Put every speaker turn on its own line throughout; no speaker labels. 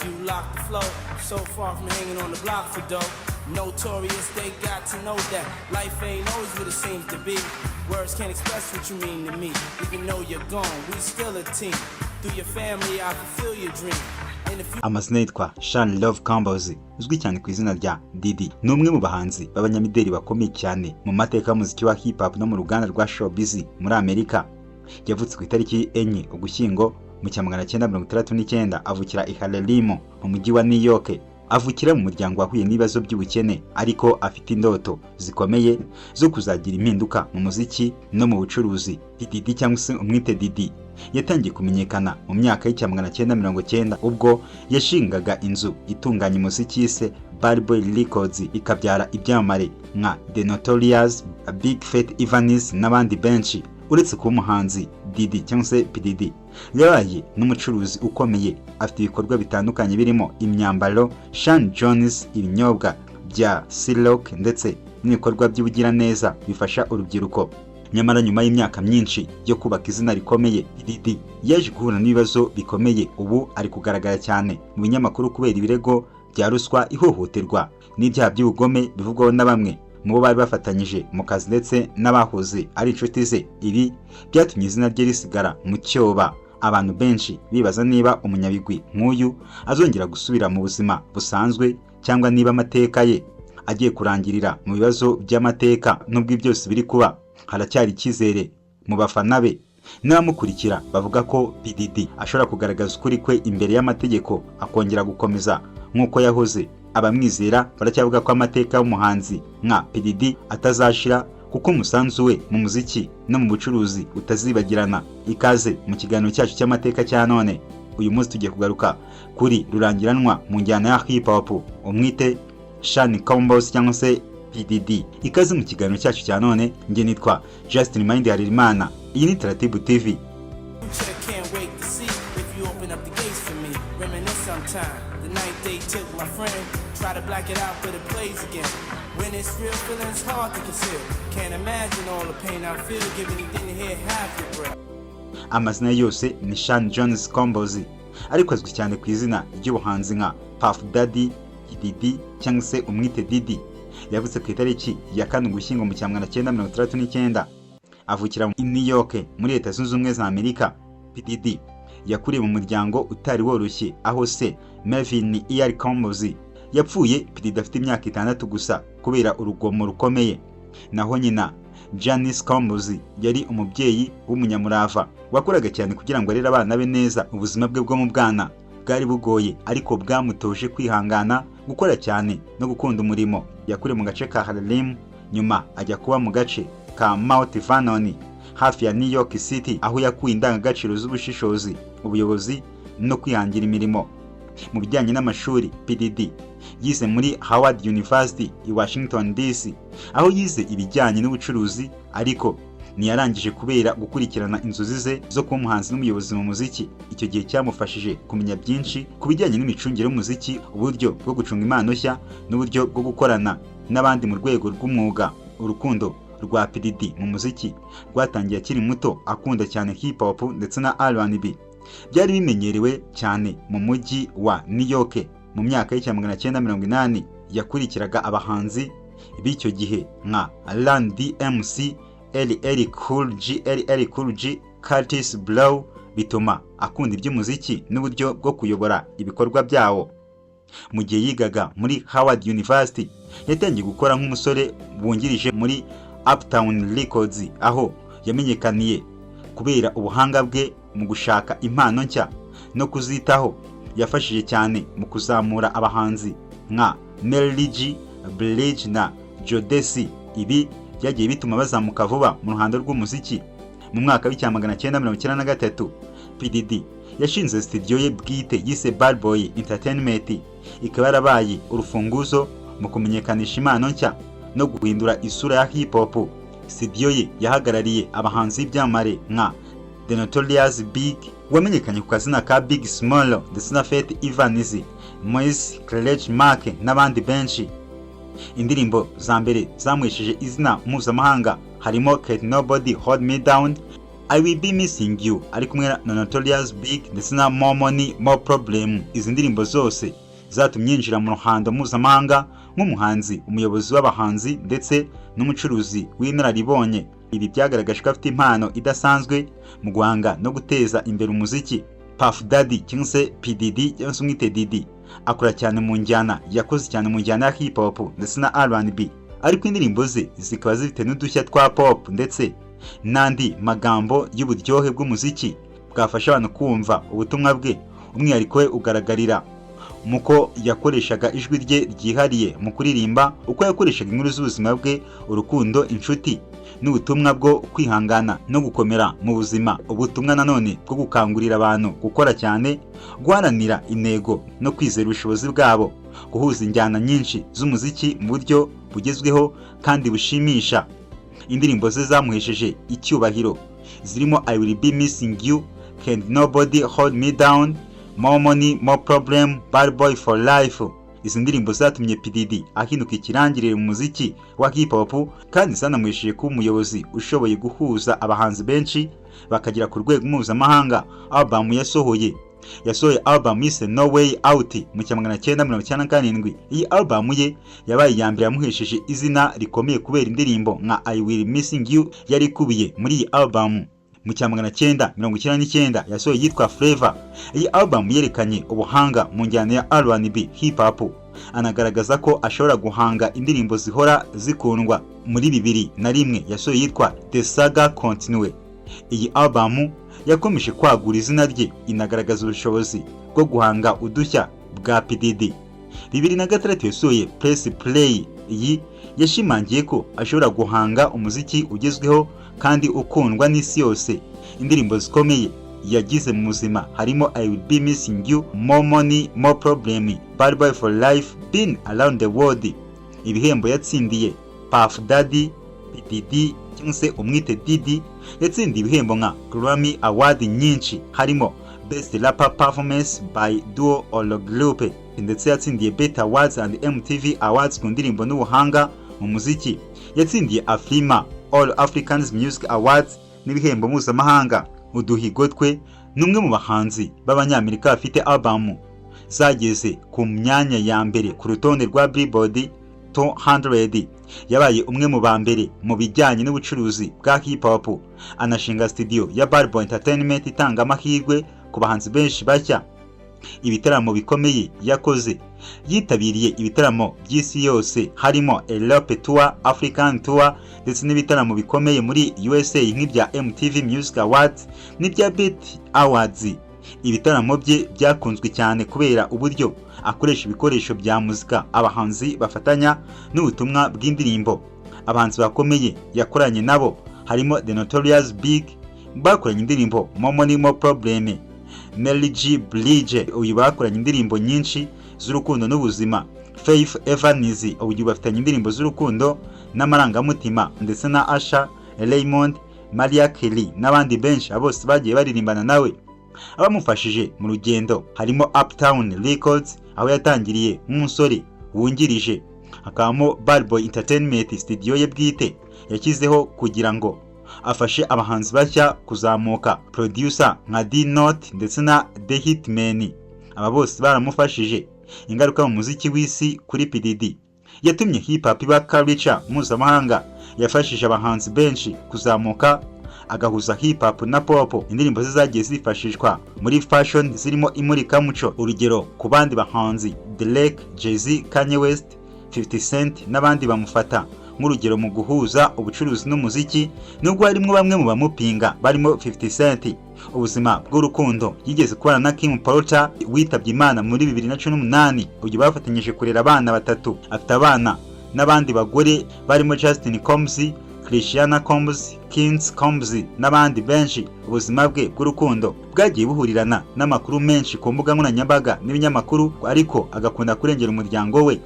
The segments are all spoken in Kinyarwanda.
You lock the flow. So far from hanging on the block for dough. Notorious, they got to know that life ain't always what it seems to be. Words can't express what you mean to me. Even though you're gone, we still a team. Through your family, I fulfill your dream. And if you
Amazina yitwa Sean Love Combs, uzwi cyane ku izina rya Diddy, ni umwe mu bahanzi b'abanyamideli bakomeye cyane mu mateka y'umuziki wa hip hop no mu ruganda rwa showbiz muri Amerika. Yavutse ku itariki 4 Ugushyingo mu cya 969, avukira i Harlem mu mujyi wa New York. Avukira mu muryango wahuye n'ibibazo by'ubukene, ariko afite indoto zikomeye zo kuzagira impinduka mu muziki no mu bucuruzi. Diddy, cyangwa se umwite Diddy, yatangiye kumenyekana mu myaka y'icya 990 ubwo yashingaga inzu itunganya umuziki yise Bad Boy Records, ikabyara ibyamamare nka The Notorious, Big Faith Evans n'abandi benshi. Uretse kuba umuhanzi, Diddy cyangwa se P Diddy yabaye n'umucuruzi ukomeye. Afite ibikorwa bitandukanye birimo imyambaro Sean Jones, ibinyobwa bya Ciroc ndetse n'ibikorwa by'ubugiraneza bifasha urubyiruko. Nyamara nyuma y'imyaka myinshi yo kubaka izina rikomeye, Diddy yaje guhura n'ibibazo bikomeye. Ubu ari kugaragara cyane mu binyamakuru kubera ibirego bya ruswa, ihohoterwa n'ibyaha by'ubugome bivugwaho na bamwe mu bo bari bafatanyije mu kazi ndetse n'abahoze ari inshuti ze. Ibi byatumye izina rye risigara mu cyoba, abantu benshi bibaza niba umunyabigwi nk'uyu azongera gusubira mu buzima busanzwe cyangwa niba amateka ye agiye kurangirira mu bibazo by'amateka. Nubwo ibi byose biri kuba, haracyari icyizere mu bafana be n'abamukurikira bavuga ko P Diddy ashobora kugaragaza ukuri kwe imbere y'amategeko, akongera gukomeza nk'uko yahoze. Abamwizera baracyavuga ko amateka y'umuhanzi nka P Diddy atazashira, kuko umusanzu we mu muziki no mu bucuruzi utazibagirana. Ikaze mu kiganiro cyacu cy'amateka cya none. Uyu munsi tugiye kugaruka kuri rurangiranwa mu njyana ya hip hop, umwite Sean Combs cyangwa se P Diddy. Ikaze mu kiganiro cyacu cya none. Njye nitwa Justin Mind Harerimana, iyi ni Taratibu TV.
Future, can't wait to see if you open up the gates for me. Reminisce sometime. The night they took my friend. Try to black it out, but it plays again. When it's real, feelings hard to conceal. Can't imagine all the pain I feel. Give anything to hear half your breath.
Amazina ye yose ni Sean Jones Combs, ariko azwi cyane ku izina ry'ubuhanzi nka Puff Daddy, Diddy cyangwa se umwite Diddy. Yavutse ku itariki ya 4 Ugushyingo mu cya 969, avukira i New York muri Leta Zunze Ubumwe za Amerika. P Diddy yakuriye mu muryango utari woroshye, aho se Melvin Earl Combs yapfuye P Diddy afite imyaka 6 gusa kubera urugomo rukomeye, naho nyina Janice Combs yari umubyeyi w'umunyamurava wakoraga cyane kugira ngo arere abana be neza. Ubuzima bwe bwo mu bwana bwari bugoye, ariko bwamutoje kwihangana, gukora cyane no gukunda umurimo. Yakuriye mu gace ka Harlem, nyuma ajya kuba mu gace ka Mount Vernon hafi ya New York City, aho yakuye indangagaciro z'ubushishozi, ubuyobozi no kwihangira imirimo. Mu bijyanye n'amashuri, P Diddy yize muri Howard University i Washington DC, aho yize ibijyanye n'ubucuruzi, ariko ntiyarangije kubera gukurikirana inzozi ze zo kuba umuhanzi n'umuyobozi mu muziki. Icyo gihe cyamufashije kumenya byinshi ku bijyanye n'imicungire y'umuziki, uburyo bwo gucunga impano nshya n'uburyo bwo gukorana n'abandi mu rwego rw'umwuga. Urukundo rwa P Diddy mu muziki rwatangiye akiri muto, akunda cyane hip hop ndetse na R&B byari bimenyerewe cyane mu mujyi wa New York mu myaka y'icya 980. Yakurikiraga abahanzi b'icyo gihe nka Run DMC, LL Cool J, LL Cool J, Kurtis Blow, bituma akunda iby'umuziki n'uburyo bwo kuyobora ibikorwa byawo. Mu gihe yigaga muri Howard University, yatangiye gukora nk'umusore wungirije muri Uptown Records, aho yamenyekaniye kubera ubuhanga bwe mu gushaka impano nshya no kuzitaho. Yafashije cyane mu kuzamura abahanzi nka Mary J Blige na Jodeci. Ibi byagiye bituma bazamuka vuba mu ruhando rw'umuziki. Mu mwaka w'icya 993, P Diddy yashinze studio ye bwite yise Bad Boy Entertainment, ikaba yarabaye urufunguzo mu kumenyekanisha impano nshya no guhindura isura ya hip hop. Studio ye yahagarariye abahanzi b'ibyamamare nka The Notorious Big, wamenyekanye ku kazina ka Biggie Smalls, ndetse na Faith Evans, Moise Courage Mark n'abandi benshi. Indirimbo za mbere zamuhesheje izina mpuzamahanga harimo Can't Nobody Hold Me Down. I Will Be Missing You ari kumwe na Notorious Big ndetse na More Money More Problem. Izi ndirimbo zose zatumye yinjira mu ruhando mpuzamahanga nk'umuhanzi, umuyobozi w'abahanzi ndetse n'umucuruzi w'inararibonye. Ibi byagaragaje ko afite impano idasanzwe mu guhanga no guteza imbere umuziki. Puff Daddy cyangwa se PDD cyangwa se umwite Diddy akora cyane mu njyana, yakoze cyane mu njyana ya hip hop ndetse na R&B, ariko indirimbo ze zikaba zifite n'udushya twa pop ndetse n'andi magambo y'uburyohe bw'umuziki bwafasha abantu kumva ubutumwa bwe. Umwihariko we ugaragarira muko yakoreshaga ijwi rye ryihariye mu kuririmba, uko yakoreshaga inkuru z'ubuzima bwe, urukundo, inshuti n'ubutumwa bwo kwihangana no gukomera mu buzima. Ubutumwa nanone bwo gukangurira abantu gukora cyane, guharanira intego no kwizera ubushobozi bwabo, guhuza injyana nyinshi z'umuziki mu buryo bugezweho kandi bushimisha. Indirimbo ze zamuhesheje icyubahiro zirimo I Will Be Missing You, Can't Nobody Hold Me Down, More Money More Problem, Bad Boy for Life. Izi ndirimbo zatumye PDD ahinduka ikirangirire mu muziki wa hip hop kandi zanamuhesheje kuba umuyobozi ushoboye guhuza abahanzi benshi bakagera ku rwego mpuzamahanga. Album yasohoye album yise No Way Out mu 1997. Iyi album ye yabaye iya mbere yamuhesheje izina rikomeye kubera indirimbo nka I Will Missing You yari ikubiye muri iyi album. Mu 1999 yasohoye yitwa Flavor. Iyi album yerekanye ubuhanga mu njyana ya R&B, hip hop, anagaragaza ko ashobora guhanga indirimbo zihora zikundwa. Muri 2001 yasohoye yitwa The Saga Continue. Iyi album yakomeje kwagura izina rye, inagaragaza ubushobozi bwo guhanga udushya bwa PDD. 2006 yasohoye Press Play. Iyi yashimangiye ko ashobora guhanga umuziki ugezweho kandi ukundwa n'isi yose. Indirimbo zikomeye yagize mu buzima harimo I Will Be Missing You, More Money More Problem, Bad Boy for Life, Been Around the World. Ibihembo yatsindiye: Puff Daddy, PDD cyangwa se umwite Diddy, yatsindiye ibihembo nka Grammy Award nyinshi harimo Best Rapper Performance by Duo or Group, ndetse yatsindiye BET Awards and MTV Awards ku ndirimbo n'ubuhanga mu muziki. Yatsindiye Afrima All Africans Music Awards n'ibihembo mpuzamahanga. Uduhigo twe: ni umwe mu bahanzi b'Abanyamerika bafite album zageze ku myanya ya mbere ku rutonde rwa Billboard 200. Yabaye umwe mu ba mbere mu bijyanye n'ubucuruzi bwa hip hop, anashinga studio ya Bad Boy Entertainment itanga amahirwe ku bahanzi benshi bashya. Ibitaramo bikomeye yakoze: yitabiriye ibitaramo by'isi yose harimo Europe Tour, African Tour ndetse n'ibitaramo bikomeye muri USA nk'ibya MTV Music Awards n'ibya BET Awards. Ibitaramo bye byakunzwe cyane kubera uburyo akoresha ibikoresho bya muzika, abahanzi bafatanya n'ubutumwa bw'indirimbo. Abahanzi bakomeye yakoranye nabo harimo The Notorious Big bakoranye indirimbo More Money More Problem, Mary J Blige, uyu bakoranye indirimbo nyinshi z'urukundo n'ubuzima, Faith Evans, uyu bafitanye indirimbo z'urukundo n'amarangamutima, ndetse na Usher Raymond, Mariah Carey n'abandi benshi. Abo bose bagiye baririmbana nawe. Abamufashije mu rugendo harimo Uptown Records aho yatangiriye nk'umusore wungirije, hakabamo Bad Boy Entertainment, studio ye bwite yashyizeho kugira ngo afashe abahanzi bashya kuzamuka, producer nka D-Note ndetse na The Hitman, aba bose baramufashije. Ingaruka mu muziki w'isi kuri PDD: yatumye hip hop iba culture mpuzamahanga, yafashije abahanzi benshi kuzamuka, agahuza hip hop na pop. Indirimbo ze zagiye zifashishwa muri fashion zirimo imurikamuco. Urugero ku bandi bahanzi: Drake, Jay-Z, Kanye West, 50 Cent n'abandi bamufata nk'urugero mu guhuza ubucuruzi n'umuziki, nubwo harimo bamwe mu bamupinga barimo 50 Cent. Ubuzima bw'urukundo: yigeze kubana na Kim Porter witabye Imana muri 2018. Uyu bafatanyije kurera abana batatu. Afite abana n'abandi bagore barimo Justin Combs, Christiana Combs, Kinsey Combs n'abandi benshi. Ubuzima bwe bw'urukundo bwagiye buhurirana n'amakuru menshi ku mbuga nkoranyambaga n'ibinyamakuru, ariko agakunda kurengera umuryango we.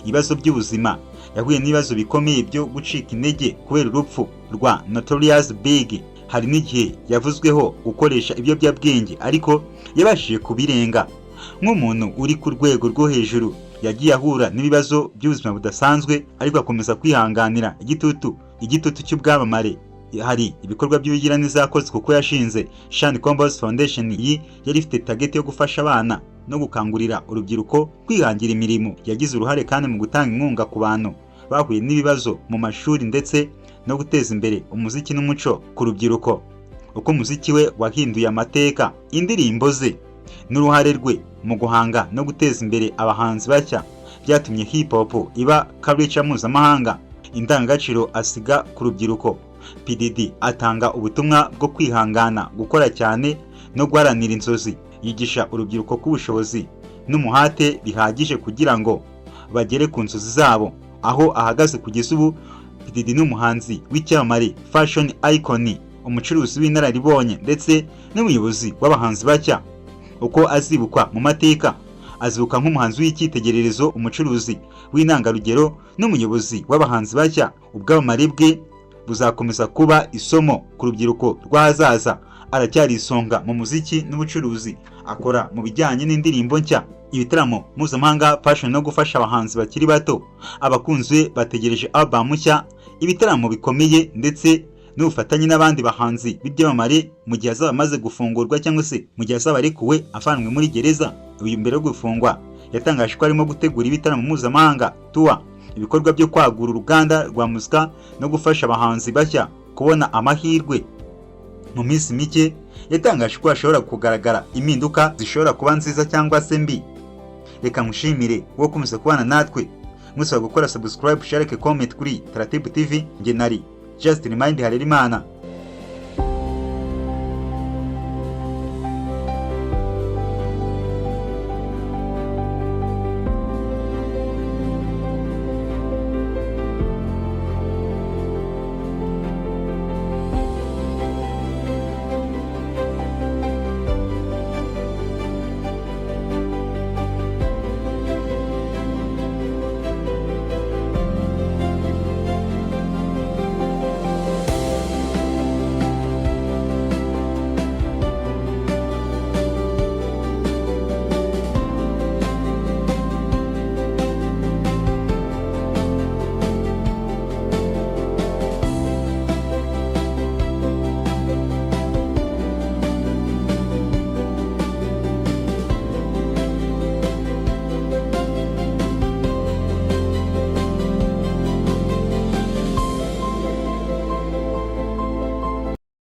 Ibibazo by'ubuzima: yahuye n'ibibazo bikomeye byo gucika intege kubera urupfu rwa Notorious Big. Hari n'igihe yavuzweho gukoresha ibiyobyabwenge, ariko yabashije kubirenga nk'umuntu uri ku rwego rwo hejuru. Yagiye ahura n'ibibazo by'ubuzima budasanzwe, ariko akomeza kwihanganira igitutu cy'ubwamamare. Hari ibikorwa by'ubugiraneza yakoze, kuko yashinze Sean Combs Foundation. Iyi yari ifite target yo gufasha abana no gukangurira urubyiruko kwihangira imirimo. Yagize uruhare kandi mu gutanga inkunga ku bantu bahuye n'ibibazo mu mashuri, ndetse no guteza imbere umuziki n'umuco ku rubyiruko. Uko umuziki we wahinduye amateka: indirimbo ze n'uruhare rwe mu guhanga no guteza imbere abahanzi bashya byatumye hip hop iba culture mpuzamahanga. Indangagaciro asiga ku rubyiruko: P Diddy atanga ubutumwa bwo kwihangana, gukora cyane no guharanira inzozi. Yigisha urubyiruko ko ubushobozi n'umuhate bihagije kugira ngo bagere ku nzozi zabo. Aho ahagaze kugeza ubu: P Diddy ni umuhanzi w'icyamamare, fashion icon, umucuruzi w'inararibonye ndetse n'umuyobozi w'abahanzi bashya. Uko azibukwa mu mateka: azibuka nk'umuhanzi w'icyitegererezo, umucuruzi w'intangarugero n'umuyobozi w'abahanzi bashya. Ubwamamare bwe buzakomeza kuba isomo ku rubyiruko rw'ahazaza. Aracyari isonga mu muziki n'ubucuruzi akora mu bijyanye n'indirimbo nshya, ibitaramo mpuzamahanga, fashion no gufasha abahanzi bakiri bato. Abakunzi be bategereje album nshya, ibitaramo bikomeye ndetse n'ubufatanye n'abandi bahanzi b'ibyamamare mu gihe azaba amaze gufungurwa, cyangwa se mu gihe azaba arekuwe avanwe muri gereza. Uyu mbere yo gufungwa yatangaje ko arimo gutegura ibitaramo mpuzamahanga, tour, ibikorwa byo kwagura uruganda rwa muzika no gufasha abahanzi bashya kubona amahirwe. Mu minsi mike yatangaje ko hashobora kugaragara impinduka zishobora kuba nziza cyangwa se mbi. Reka nkushimire wo gukomeza kubana natwe, musaba gukora subscribe, share, comment kuri Taratibu TV. Njye nari Justin Mind Harerimana.